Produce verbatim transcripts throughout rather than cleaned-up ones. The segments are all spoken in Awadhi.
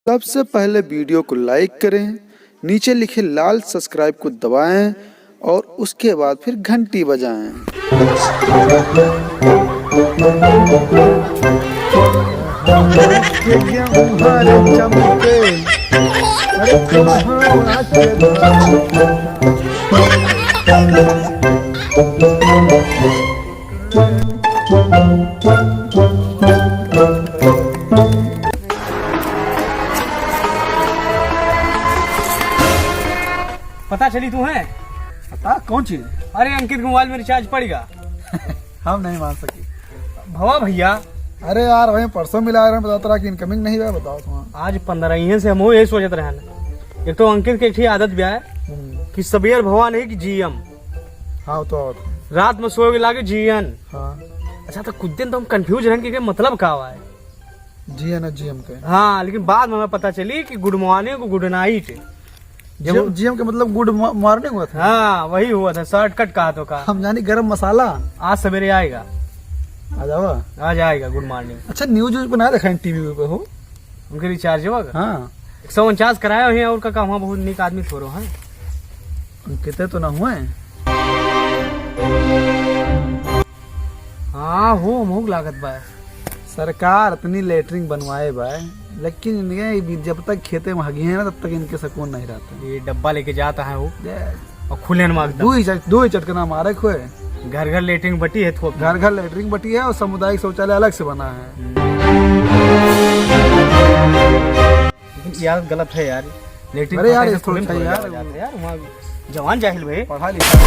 सबसे पहले वीडियो को लाइक करें, नीचे लिखे लाल सब्सक्राइब को दबाएं और उसके बाद फिर घंटी बजाएं। पता चली तू है? पता? कौन चीज? अरे, अंकित के मोबाइल में रिचार्ज पड़ गया। हम नहीं मान सकी। भवा भैया। अरे यार, वही परसों मिला रहे, बताता रहा कि इनकमिंग नहीं हुआ, बताओ तुम। आज पंद्रह ही से हम यही सोचत रहे हैं। एक तो अंकित के एक ठे आदत भी है हम्म। कि सबेर भवा नहीं कि जीएम। हाँ, तो और। रात में सोए के लागे जीएन। हाँ। अच्छा, तो कुछ दिन तो हम कंफ्यूज रहन कि के मतलब का हुआ है। जीएन और जीएम के। हाँ, लेकिन बाद में हमें पता चली कि गुड मॉर्निंग को गुड नाइट। जब जीएम, जीएम के मतलब गुड मॉ-, मॉर्निंग हुआ था। हाँ, वही हुआ था, शॉर्टकट कहा तो का। हम जानी गरम मसाला। आज सवेरे आएगा। आ जावा। आज आएगा गुड मॉर्निंग। अच्छा, न्यूज व्यूज पे ना देखाएं टीवी पे हो? उनके रिचार्ज हुआ का? हाँ। एक सौ उनचास कराया हुए और का, का वहाँ बहुत नीक आदमी थोड़ो है। उनके ते तो ना हुए। हाँ हो, हमहू के लागत बा। सरकार इतनी लेटरिन बनवाए बा, लेकिन इनके जब तक खेते में हगिए ना, तब तक इनके सुकून नहीं रहता। ये डब्बा लेके जाता है वो। ये और खुले में एकदम। दो ही चट-, दो ही चटकना मारे खोए। घर घर लेटरिन बटी है थोप। घर घर लेटरिन बटी है और सामुदायिक शौचालय अलग से बना है। हम्म। लेकिन यार गलत है यार, लेटरिन अरे यार, ऐसे थोड़ा खुले में थोड़ा यार। जाया जाता है यार, वहाँ जवान जाहिल भे। पढ़ा लिखा।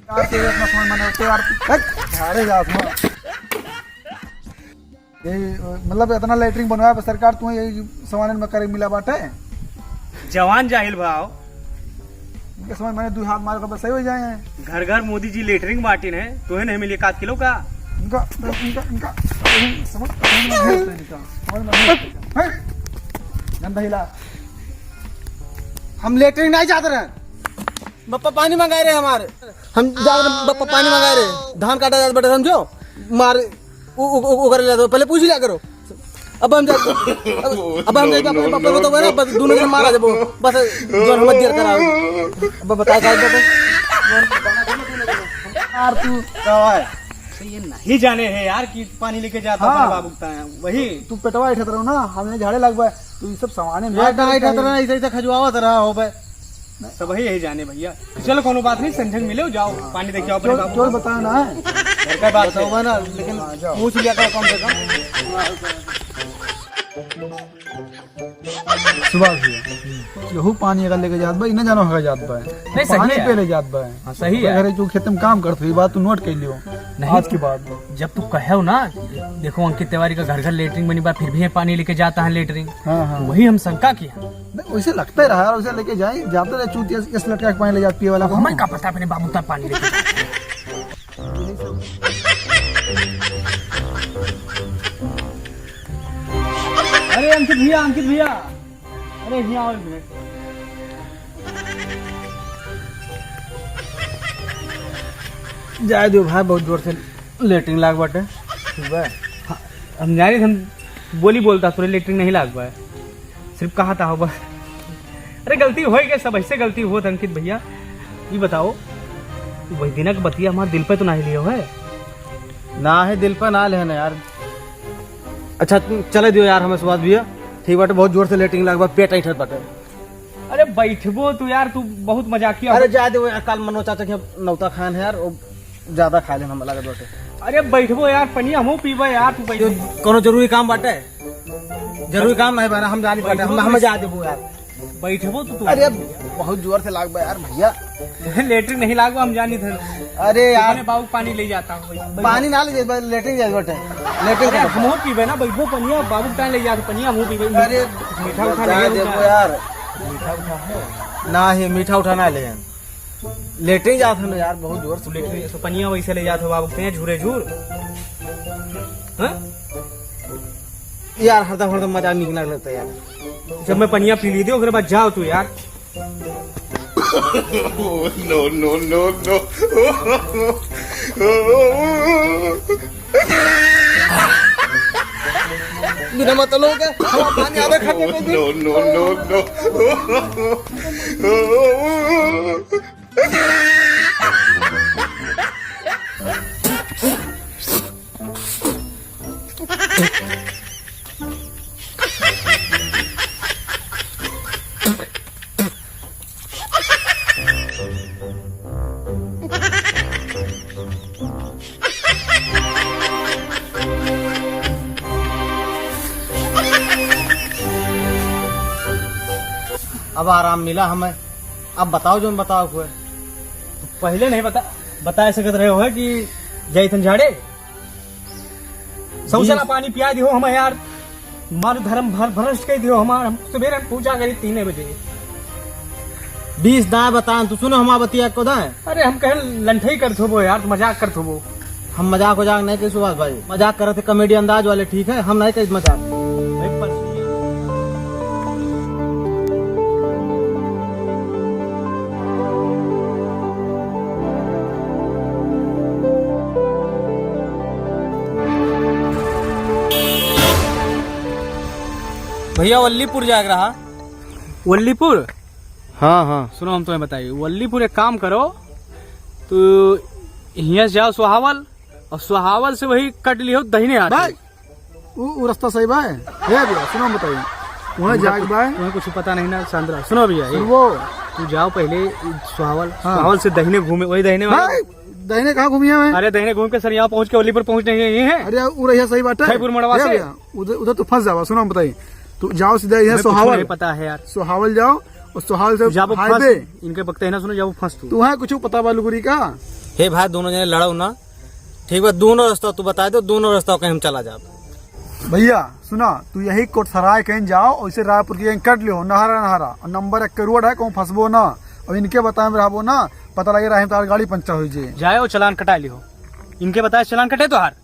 यार, तेरे अपना समझ में नहीं होते यार। हट, झाड़े जा अपना। ये, मतलब, इतना लेटरिन बनवाया बा सरकार, तुम्हें यही सामान में करे मिला बाटे? जवान जाहिल भाव। इनके समझ में दो हाथ मारे तो बस सही हो जाए। घर घर मोदी जी लेटरिन बांटिन है, तुम्हें नहीं मिली एक आध किलो का? इनका, इनका, इनका, समझ, समझ में नहीं होता इनका, समझ में नहीं होता। हैं? गंदा हिला। हम लेटरिन नहीं जाते रहे। बप्पा पानी मंगाए रहे हमारे। हम जा रहे बप्पा पानी मंगाए रहे। धान काटा जात बटे समझो। मार उ, उ, उ, उगर ले दो। पहले पूछ लिया करो। अब हम जा, अब, अब हम जाइबे अपने बप्पा को तो ना, बस दोनों जन मारा जबो। बस जोन हम देर करा। अब बताए का बप्पा। यार तू का है? तो ये नहीं जाने हैं यार कि पानी लेके जाता हाँ। अपने बाबू का है। वही। तू पेटवा उठत रहो ना, हमें झाड़े लगबा। तू ये सब सामाने में पेट ना उठत रहा, ऐसे, ऐसे खजुआवत रहा हो बे। सब ही यही जाने भैया। चलो, कोनो बात नहीं, संझक मिले, जाओ, पानी देख आओ अपने चोर, बाबू चोर को। बताओ ना। घर का बात बताओ है। ना, लेकिन हाँ, जाओ। पूछ लिया करो कम से कम। सुभाष भैया, यहू पानी अगर लेके जात बा, इन्हें जानो हगा जात बा। नहीं, सही पानी है। पे ले जात बा। हाँ, सही है। अगर जो खेत में काम करत हुई बात, तू नोट कर लियो। नहीं। आज के बाद। जब तू कहे हो ना, देखो अंकित तिवारी का घर घर लेटरिन बनी बा, फिर भी ये पानी लेके जाता है लेटरिन। हाँ, हाँ। वही हम शंका किया। नहीं, वैसे लगता ही रहा यार, वैसे लेके जाए, जाते रहे चूतिया, इस लटका के पानी ले जात पिए वाला अब को। हमें का पता अपने बाबू तक पानी लेके जाए। अरे अंकित भैया, अंकित भैया, अरे यहाँ आओ एक मिनट। जाए दो भाई, बहुत जोर से लेटरिन लाग बाटे। ठीक बा? हाँ, हम जानी, हम बोली बोलता, तोरे लेटरिन नहीं लाग बा। सिर्फ कहा था हो बस। अरे गलती हो गई, सब ऐसे गलती होत अंकित भैया। ये बताओ, वही दिना के बतिया हमारे दिल पे तो नहीं लियो है? ना है, दिल पे ना लेहन यार। अच्छा, चले दियो यार, हमें सुभाष भैया। ठीक बाटे, बहुत जोर से लेटरिन लाग बा, पेट ऐंठत बाटे। अरे बैठबो तू यार, तू बहुत मजाकिया अरे हो। जा दे वो यार, काल मनोज चाचा के नौता खान है यार, वो ज्यादा खा लेना हम लागत बाटे। अरे बैठबो यार, पनिया हमहू पीबे यार, तू बैठ। क्यों, कोनो जरूरी काम बाटे? जरूरी काम है बा ना, हम जानी बाटे, हम, बैठबो हम तू। जा देबो यार। बैठबो तो तू। अरे बहुत जोर से लाग बा यार भैया। लेटरिन नहीं लाग बा, हम जानी थे। अरे यार। अपने बाबू पानी ले जाता हूँ भाई। पानी ना ले जाए, बस लेटरिन जाए बाटे। लेटरिन अरे जाए। हमहू पीबे ना, बैठबो पनिया, बाबू पानी ले जाता पनिया, हमहू पीबे। अरे मीठा उठा जा नहीं देबो होता। यार। मीठा उठा है? ना ही मीठा उठा ना ले। लेटरिन जात हन यार, बहुत जोर से। लेटरिन, तो पनिया वैसे ले जात हो बाबू, कहीं झूरे झूर। हाँ? यार, हरदम, हरदम मजाक निक ना लगता यार। जब मैं पनिया पी ली थी, ओकरे बाद जाओ तू यार। Oh, no, no, no, no। बिना मतलब के हवा पानी आवे खातिर। Oh, no, no, no, no। अब आराम मिला हमें। अब बताओ, जौन बताओ हुए। पहिले नहीं बता, बताए सकत रहे हो कि जाइथन झाड़े। शौचाला पानी पिया दियो हमें यार। मारू धर्म भर भ्रष्ट कर दियो हमार। हम सुबेरे हम पूजा करी तीन बजे। बीस दाएं बताएं, तू सुनो हमार बतिया को दाएं। अरे हम कहे लंठई करत होबो यार, तू मजाक करत होबो। हम मजाक वजाक नहीं कही सुभाष भाई, मजाक करत है comedy अंदाज वाले, ठीक है, हम नहीं कही मजाक। भाई, पर भैया, वल्लीपुर जाएक रहा। वल्लीपुर? हाँ, हाँ। सुनो, हम तुम्हें बताइए, वल्लीपुर एक काम करो, तू हियाँ से जाओ सोहावल, और सोहावल से वही कट लियो दहिने हाथ। भाई, उ, उ रास्ता सही बा? हे भैया, सुनो, हम बताइए, वहाँ तुमको जाएक कुछ, बा? तुम्हें कुछ पता नहीं ना, सांद्रा। सुनो भैया, ये सुनबो। तू जाओ पहले सोहावल, हाँ। सोहावल से दहिने घूमे, वही दहिने वाला। भाई, दहिने कहाँ घूमी है? अरे, दहिने घूम के सर यहाँ पहुँच के वल्लीपुर पहुँच नहीं है। अरे, उ रहिया सही बात है। खैपुर मड़वा हे से। भैया, उधर, उधर तू फंस जावा। सुनो, हम बताइए, तू जाओ सीधा यहाँ तुम्हें कुछ सोहावल। नहीं पता है यार। सोहावल जाओ और सोहावल से जाबो फंस। हाईवे। इनके बकते है ना, सुनो, जाबो फंस तू। तू है कुछ पता बा लुगुरी का? हे भाई, दोनों जने लड़ो ना। ठीक बा, दोनों रास्ता तू बता दो, दोनों रास्ता कहीं हम चला जाब। भैया सुना, तू यही कोटसराय कहीं जाओ, वैसे रायपुर की कहीं कट लियो, नहरा नहरा, और नंबर एक के रोड है, कहूँ फंसबो ना। अब इनके बताए में रहबो ना, पता लगे राह में तार गाड़ी पंचर हो जाए। जाओ, चालान कटा लियो। इनके बताए चालान कटे तोहार।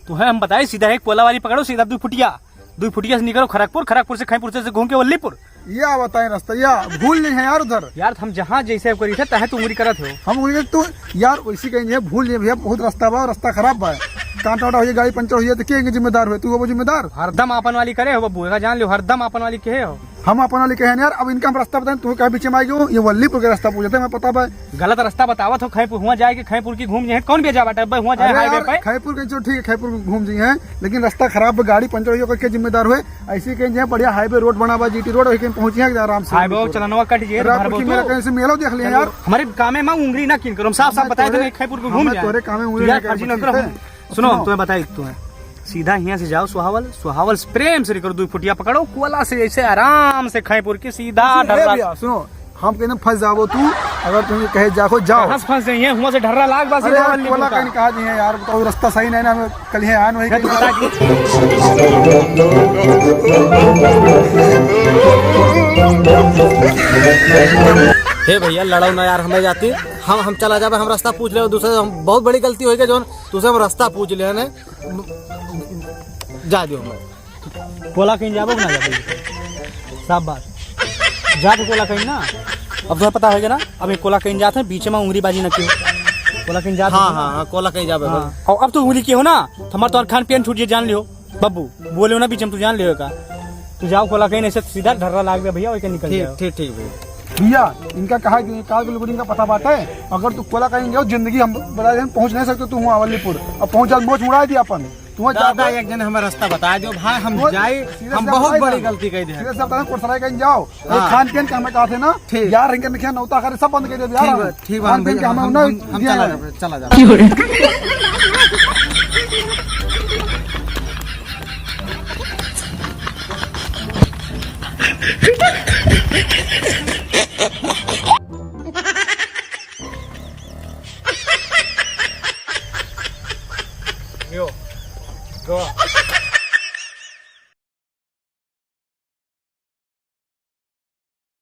तू है, हम बताए, सीधा एक कोलावाली पकड़ो, सीधा दुई फुटिया, दुई फुटिया से निकलो खड़गपुर, खड़गपुर से खैपुर से, से घूम के वल्लीपुर। या बताए रास्ता, या भूल नहीं है यार उधर। यार, हम जहाँ जैसे करी थे, तहे तू उंगली करत हो। हम उंगली तू, यार, वैसी कहीं नहीं है, भूल नहीं है भैया, बहुत रास्ता बा, रास्ता खराब बा। कांटा वाटा हो जाए, गाड़ी पंचर हो जाए, तो के जिम्मेदार हुए? तू होबो जिम्मेदार? हरदम आपन वाली करे हो बब्बू, एका जान लियो, हरदम आपन वाली कहे हो। हम आपन वाली कहे हैं यार, अब इनका हम रास्ता बताएं, तू कहे बीच में आ गयो, ये वल्लीपुर के रास्ता पूछते हैं, मैं पता बा। गलत रास्ता बतावत हो, खैपुर हुआ जाए कि खैपुर की घूम जाए, कौन बेजा बाटे, अबे हुआ जाए अरे हाईवे यार, पे। खैपुर के जो ठीक है, खैपुर घूम जाइए, लेकिन रास्ता खराब बा, गाड़ी पंचर हो जाए, के जिम्मेदार हुए? ऐसे कहीं जाए बढ़िया हाईवे रोड बना बा, जीटी रोड, वही कहीं पहुँचिए आराम से। हाईवे चलनवा कट जाए, रायपुर भरबो की तू। मेला कहीं से मेला देख लिया यार। हमारे कामे में उंगली ना किन करो, हम साफ साफ बताए थे, खैपुर को घूम जाए। तोरे कामे उंगली यार, ना फर्जी किन ना करो। सुनो, सुनो। तुम्हें बताई तुम्हें, सीधा यहाँ से जाओ सोहावल, सोहावल से प्रेम से निकलो, दुई फुटिया पकड़ो, कोला से ऐसे आराम से खैपुर के सीधा सुनो, ए ढर्रा। भैया, सुनो, हम कहने फंस जाबो तू, अगर तुम कहे जाखो, जाओ। कहाँ से फंस जाइए? हुआं से ढर्रा लाग बा, अरे सीधा यार, वल्लीपुर कोला का। कहीं कहा जी है यार, बताओ, रास्ता सही नहीं ना, हम कल ही आन वही फिर कहीं। बता दी। हे भैया, लड़ो ना यार, हमें जाती, हम, हम चला जाबे, हम रास्ता पूछ ले, दूसरे, हम बहुत बड़ी गलती हो गई, जौन तुझसे हम रास्ता पूछ ले ने, जा दियो हमें। कोला कहीं जाबो कि ना जाबो? साफ बात। जा तो कोला कहीं ना। अब तुम्हें पता होगा ना, अब ये कोला कहीं जाते हैं, बीच में उंगली बाजी ना क्यों। कोला कहीं जाते हाँ, हैं। हाँ, हाँ, कोला कहीं जाबे हाँ। बोल। और अब तो उंगली की हो ना, तो हमार तो खान पियन छूट जाए, जान लियो। बब्बू, बोले हो ना बीच में, तू जान लियो का। तू जाओ कोला कहीं, ऐसे सीधा ढर्रा लाग गया भैया, वही के निकल ठीक, जाओ। ठीक, ठीक भैया। भैया, इनका कहा कि काल के लुगड़ी का पता बात है, अगर तू कोला कहीं जाओ, जिंदगी हम बता दें, पहुंच नहीं सकते, तू हुआ वल्लीपुर, अब पहुंच जा, मोच मुड़ा दिया अपन। तुम्हें दादा, जाबो। एक जने हमें रास्ता बता दो भाई, हम वो जाए, सीधे हम से बहुत बताए बड़ी ना। गलती कर दे। सीधे से बताए, कोटसराय कहीं जाओ। हाँ। ये खान पीन का हमें कहा थे ना, ठीक। यार, इनके निकिया नौता करे, सब बंद कर दे यार। ठीक बा, ठीक बा, हम भैया, कहीं के हम, हमें हम, उन्हें हम दिए चला हैं। जाबे, चला जाबे। यो, गो।